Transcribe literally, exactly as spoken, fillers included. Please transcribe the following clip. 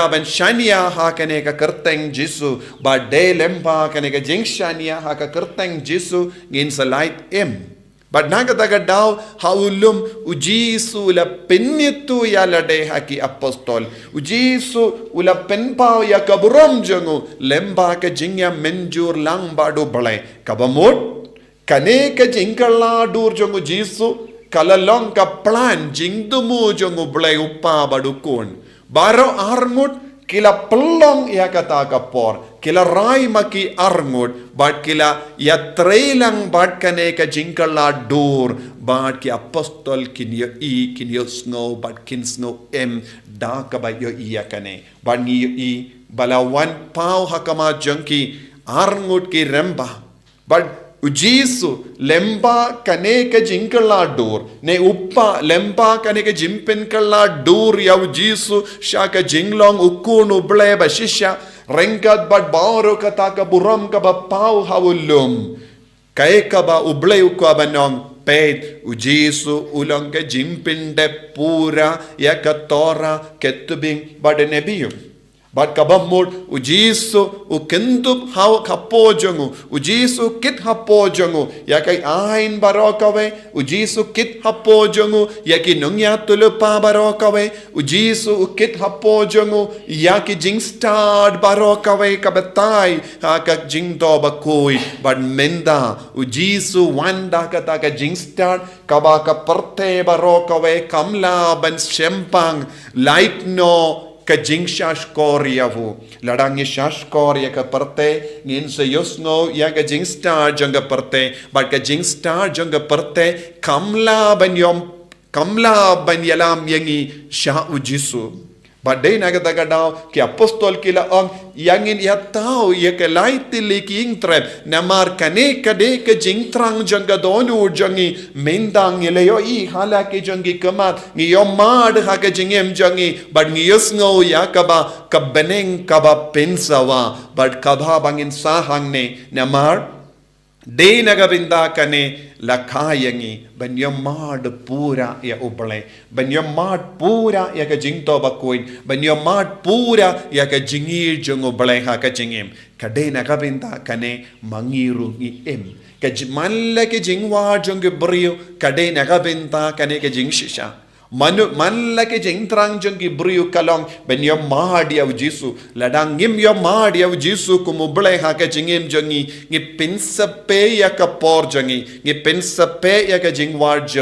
ban shaniah ha kane ka kyrteng Jisu, bad dei lyngba kane ka jingshaniah ha ka kyrteng Jisu ngin sa lait im. Bad na kata ka daw ha u lum u Jisu u la pynithuh ïa lade ha ki apostol. U Jisu u la pynpaw ïa ka burom jong u lyngba ka jingïamynjur lang bad U Blei. Kaba mut, kane ka jingkylla dur jong u Jisu ka la long ka plan jingthmu jong U Blei U Kpa bad U Khun. Baroh arngut ki la pynlong ïa kata ka por, ki la rai ma ki arngut, bad ki la ïatrei lang bad kane ka jingkylla dur, bad ki apostol kin ïohi, kin ïohsngew, bad kin sngew im da kaba ïohi ïa kane. Bad ngi ïohi ba la wan paw ha khmat jong ki arngut ki rem ba. Bad u Jisu lyngba kane ka jingkylla dur, ne U Kpa lyngba kane ka jingpynkylla dur ïa u Jisu sha ka jinglong U Khun U Blei ba shisha, ryngkat bad baroh kata ka burom kaba paw ha u lum. Kaei kaba U Blei u kwah ban ong, peit, u Jisu u long ka jingpyndep pura ïa ka Torah, ka Ketubim bad Nebium. Bad kaba mut u Jisu u kyndup ha u hapoh jong u, u Jisu u kit hapoh jong u ïa ka aiñ baroh kawei, u Jisu u kit hapoh jong u ïa ki nongïathuhlypa baroh kawei, u Jisu u kit hapoh jong u ïa ki jingstad baroh kawei ka batai ha ka jingdonkam bakhuid. Bad mynta u Jisu u wan da kata ka jingstad kaba ka pyrthei baroh kam lah ban shemphang, lait noh ka jingshahshkor ïa u. Lada ngi shahshkor ïa ka pyrthei, ngin sa ïohsngew ïa ka jingstad jong ka pyrthei, bad ka jingstad jong ka pyrthei kam lah ban ïom, kam lah ban ïalam ïa ngi sha u Jisu. Bad dei na kata ka daw ki apostol ki la ong, ïa ngin ïa thaw ïa ka lai tylli ki ïingtrep, namar kane ka dei ka jingthrang jong ka dohnud jong ngi. Mynta ngi la ïohi ha la ki jong ki khmat, ngi ïohmad ha ka jingim jong ngi, bad ngi ïohsngew ïa kaba ka bneng kaba pynsawa, bad kaba ba ngin sah hangne, namar dei na ka bynta kane la kha ïa ngi ban ïohmad pura ïa U Blei, ban ïohmad pura ïa ka jingdonkam bakhuid, ban ïohmad pura ïa ka jingïeit jong U Blei ha ka jingim. Ka dei na ka bynta kane ma ngi ruh ngi im. Ka ji-, man la ki jingwad jong ki briew, ka dei na ka bynta kane ka jingshisha. Mano, man la ki jingthrang jong ki briew ka long ban ïohmad ïa u Jisu. Lada ngim ïohmad ïa u Jisu kum U Blei ha ka jingim jong ngi, ngi pynsyrwa ïa ka por jong ngi, ngi pynsyrwa ïa ka jingwad jong